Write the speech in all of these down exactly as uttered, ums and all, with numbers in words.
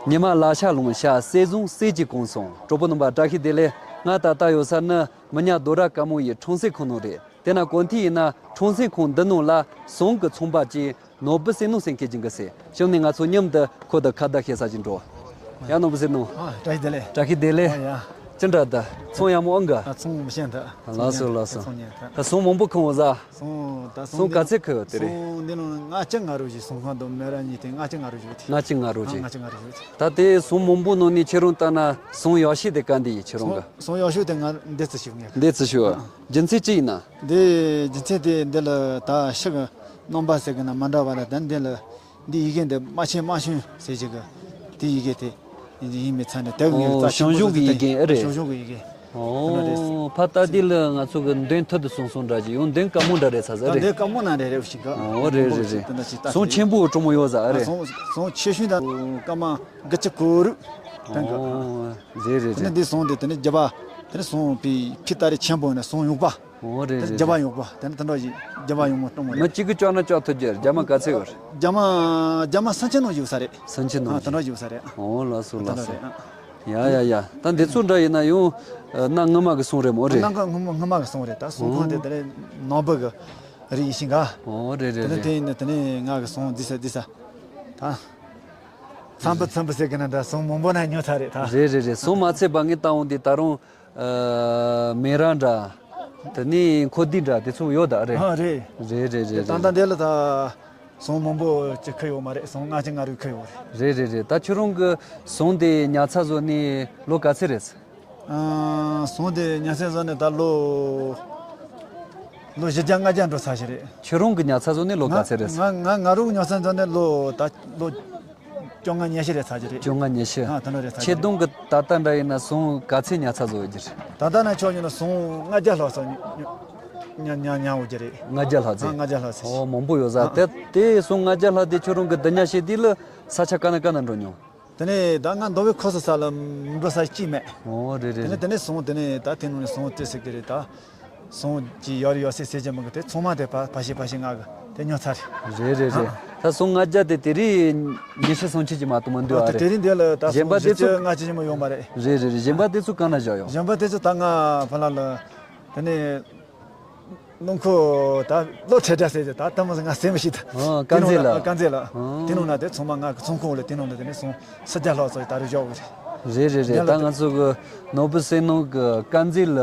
ཉི་མ་ལ་ཤ་ལོང་ཤ་གསེར་བཟུང་གསེར་གྱི་གོང་སོང་། གྲོགས་པོ་རྣམ་པ་བཀྲ་ཤིས་བདེ་ལེགས། ང་ད་ལྟ་ཡོད་ས་ནི་མི་ཉག་རྡོ་ར་དཀར་མོ་ཡི་ཁྲོམ་སའི་ཁོངས་ནང་རེད། དེ་ན་གོ་ཐོས་ཡིན་ན་ཁྲོམ་སའི་ཁོངས་འདི་ནང་ལ་ཟོང་གི་ཚོང་པ་ཅིག་ནོར་བུ་བསོད་ནམས་ཟེར་མཁན་ཅིག་འདུག་ཟེར། གཤམ་ནས་ང་ཚོ་མཉམ་དུ་ཁོ་དང་ཁ་བརྡ་བྱེད་ས་ཅིག་འགྲོ། ཡ་ནོར་བུ་བསོད་ནམས། ཨ། བཀྲ་ཤིས་བདེ་ལེགས། བཀྲ་ཤིས་བདེ་ལེགས། ཨ་ཡ། ཅི་འདྲ་ད། ཚོང་ཡག་མོ་ཨང་ག། ཨ། ཚོང་མི་ཤེས་ད། ལགས་སོ་ལགས་སོ། ཚོང་ཉན་ད། ད་ཟོང་མང་པོ་ཁེངས་ཡོད་ས། ཟོང་ད། ཟོང་ག་ཚད་ཁེངས་ཡོད་དེ་རེད། ཟོང་འདི་ནང་ལྔ་བཅུ་ང་དྲུག་ཅིག་ཟོང་ཁང་དང་མི་རབས་གཉིས་དེ་ལྔ་བཅུ་ང་དྲུག་ཅིག་ཡོད་དེ། ལྔ་བཅུ་ང་དྲུག་ཅིག་ཨ། ལྔ་བཅུ་ང་དྲུག་ཅིག་ད་དེ་ཟོང་མང་པོ་ནང་ནས་ཁྱེད་རང་ལྟ་ན་ཟོང་ཡག་ཤོས་དེ་ག་འདི་ཡིན་ཁྱེད་རང་གི། ཟོང་ཟོང་ཡག་ཤོས་དེ་ང་འདི་ཙི་ཞིག་ངས། འདི་ཙི་ཞིག་རྒྱུ་མཚན་ཅི་ཡིན་ན། འདི་རྒྱུ་མཚན་དེ་འདི་ལ་ད་ཤི་གི་རྣམ་པ་ཟེར་གི་ན་མ་འདྲ་བ་ལ། ད་འདི་ལ་འདི་ཡི་གེ་འདི་རྨ་ཆེན་རྨ་ཆུང་ཟེར་གྱི་གི་དེ་ཡི་གེ་དེ་ཡིན་མིན་ཚ་ནས་དེ་ངས་ཨོ། རྩ་ཆེན་པོ་ཞང་ཞུང་གི་ཡི་གེ་ཨེ་རེད། ཞང་ཞུང་གི་ཡི་གེ། ཨོ། ཕ་ད་འདི་ལ་ང་ཚོ་གི་འདོན་ཐུབ་དུ་སོང་སོང་འདྲ་ཅིག་ཡང་འདོན་དཀའ་མོ་འདྲ་རེད་ས་ས། ད་རེད། འདོན་དཀའ་མོ་ན་རེད་རེད་ཞིག་ག་ཨོ་རེད་རེད་རེད། དེ་འདྲ་ཞིག་ད་ཟོང་ཆེན་པོ་གྲོགས་མོ་ཡོད་ས་ཨེ་རེད། ཟོང་ཟོང་ཆེ་ཤོས་ད་སྐར་མ་དགུ་བཅུ་གོ་དྲུག་ད་ག་ཨོ་རེད་རེད་དེ་ནས་རེད། འདི་ཟོང་དེ་དེ་ནས་རྒྱ་བ་དེ་ནས་ཟོང་ཕི་ཕི་ད་རེ་ཆེན་པོ་ནས་ཟོང་ཡོག་པ། ཨོ་རེད་དེ་རེད་རྒྱ་བ་རེད། ཡོག་པ་དེ་ནས་དེ་འདྲ་ཞིག་རྒྱ་བ་ཡོག་མོ་གཏོང་མོ་རེད། མི་གཅིག་གིས་བཅག་ན་བཅག་ཐུབ་རྒྱུ་རེད། རྒྱ་མ་ག་ཚད་ཡོད་རེད། རྒྱ་མ་རྒྱ་མ་སུམ་ཅུ་ནང་ཡོད་ས་རེད། སུམ་ཅུ་ནང་ཨ་དེ་འདྲ་ཡོད་ས་རེད། ཨོ་ལགས་སོ་ལགས་སོ། ཡ་ཡ་ཡ། ད་འདི་ཚོ་འདྲ་ཡིན་ན་ཡང་གནའ་སྔ་མ་གི་ཟོང་རེད་མོ་རེད། གནའ་སྔ་མ་གི་ཟོང་རེད། ད་ཟོང་ཁང་དེ་དེ་ནས་ནང་པ་གི་རིགས་ཡིན་ཞིང་ག་ཨོ་རེད་རེད་རེད། དེ་ནས་དེ་ཡིན་ན་དེ་ནས་ང་གི་ཟོང་འདི་ས་འདི་ས་ད་ཚན་པ་ཚན་པ་ཟེར་གི་ན་འདྲ་ཟོང་མང་པོ་ན་ཉོ་ཚར་རེད་ད། རེད་རེད་རེད། ཟོང་མ་ཚད་པ་ངས་བལྟ་འོང་དུས་ད་རུང་ཨ་མེ་ར་འདྲ། དེ་ནས་འཁོར་སྡེ་འདྲ་དེ་ཚོ་ཡོད་ད་རེད། ཨ་རེད། རེད་རེད་རེད་ད་ལྟ་རེད། འདི་ལ་ད་ཟོང་མང་པོ་ཅིག་ཁུར་ཡོད་མ་རེད། ཟོང་ལྔ་བཅུ་ང་དྲུག་ཁུར་ཡོད་རེད། རེད་རེད་རེད། ད་ཁྱོད་རང་གི་ཟོང་དེ་ཉར་ཚགས་བཟོ་ནས་ལོ་ག་ཚོད་རེད། ཨ་ཟོང་དེ་ཉར་ཚགས་བཟོ་ནས་ད་ལོ་ལོ་བཞི་བརྒྱ་ལྔ་བརྒྱ་འགྲོ་ཚར་ཞིག་རེད། ཁྱོད་རང་གི་ཉར་ཚགས་བཟོ་ནས་ལོ་ག་ཚོད་རེད། ང་ང་ང་རང་ཉར་ཚགས་བཟོ་ནས་ལོ་ད་ལོ་བཅོ་ལྔ་ཉི་ཤུ་རེད་ཚར་གྱི་རེད། བཅོ་ལྔ་ཉི་ཤུ། ཨ་དེ་འདྲ་རེད་ཚར་གྱི་ཆེད་རེད། དུང་གི་ད་ལྟ་འདྲ་ཡིན་ན་ཟོང་ག་ཚོད་ཉར་ཚགས་བཟོ་ཡོད་ཀྱི་རེད། ད་ལྟ་ན་ཆོག་ཡིན་ན་ཟོང་ལྔ་བརྒྱ་ལྷག་ཙམ་ཉ་ཉ་ཉར་ཡོད་ཀྱི་རེད། ལྔ་བརྒྱ་ལྷག་ཨ་ཙམ། ལྔ་བརྒྱ་ལྷག་ཙམ། ཨོ་མང་པོ་ཡོད་ས། ཨ་དེ་དེ་ཟོང་ལྔ་བརྒྱ་ལྷག་དེ་ཁྱོད་རང་གི་འདི་ཉར་བྱེད་དུས་ལ་ས་ཆ་ག་ན་ག་ན་འགྲོ་མྱོང་། དེ་ནས་ད་ང་མདོ་དབུས་ཁམས་གསུམ་ས་ལ་འགྲོ་ས་གཅིག་མེད། ཨོ་རེད་རེད་དེ་ནས་རེད། དེ་ནས་ཟོང་དེ་ནས་ད་དེ་ནང་ནས་ཟོང་ཅི་ཟེར་གི་རེད་ད། ཟོང་ཅི་ཡོད་རེད་ཡོད་སྲིད་ཟེར་གྱི་མི་གི་དེ་ཚང་མ་དེ་ཕ་ཕ་ཤི་ཕ་ཤི་ང་གི་དེ་ཉོ་ཚར་རེད། རེད་རེད་རེད། ཨ་ད་ཟོང་ལྔ་བརྒྱ་དེ་དེ་རིང་ཉི་ཤུ་སུམ་ཅུ་ཅིག་མ་གཏོགས་མི་འདུག་ཨ་ཨ་དེ་རེད། དེ་རིང་དེ་ལ་ད་གཞན་པ་ཟོང་དེ་བཞི་བཅུ་ཚོ་ལྔ་བཅུ་ཅིག་མ་ཡོད་མ་རེད། རེད་རེད་རེད། གཞན་པ་དེ་ཚོ་གང་ན་བཞག་ཡོད། གཞན་པ་དེ་ཚོ་ད་ང་ཕ་ལ་ལ་དེ་ནས། རླངས་འཁོར་ད་ལོ་ཁྲི་བརྒྱ་ཟེར་ཏེ་ད་ལྟ་མོ་ང་སེམས་ཤིག་ད། ཨོ་དཀར་མཛེས་ལ། དཀར་མཛེས་ལ། ཨོ་དེ་ནང་ན་དེ་ཚང་མ་ང་གི་ཚོང་ཁང་ལ་དེ་ནང་ན་དེ་ནས་ཟོང་སུམ་བརྒྱ་ལྷག་ཙམ་ད་རུ་བཞག་གི་རེད། རེད་རེད་རེད། ད་ང་ཚོ་གི་ནོར་བུ་བསོད་ནམས་གི་དཀར་མཛེས་ལ་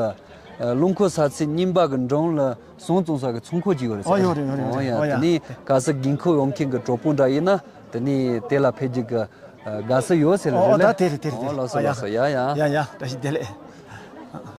རླངས་འཁོར་ས་ཚིགས་རྙིང་པ་གི་འགྲམ་ལ་ཟོང་བཙོང་ས་གི་ཚོང་ཁང་ཅིག་ཡོད་རེད་ཟེར། ཨོ་ཡོད་རེད་ཡོད་རེད། ཨོ་ཡ་ཨོ་ཡ་དེ་ནས་གལ་སྲིད་དགོས་མཁོ་ཡོད་མཁན་གི་གྲོགས་པོ་འདྲ་ཡིན་ན་དེ་ནས་དེ་ལ་ཕེབས་རྒྱུ་གི་དགའ་བསུ་ཡོད་ཟེར་ལ་ཨོ་རེད་ལ། ད་དེ་རེད་དེ་རེད། ཨོ་ལགས་སོ་ཨ་ཡ་ལགས་སོ་ཡ་ཡ། ཡ་ཡ་བཀྲ་ཤིས་བདེ་ལེགས།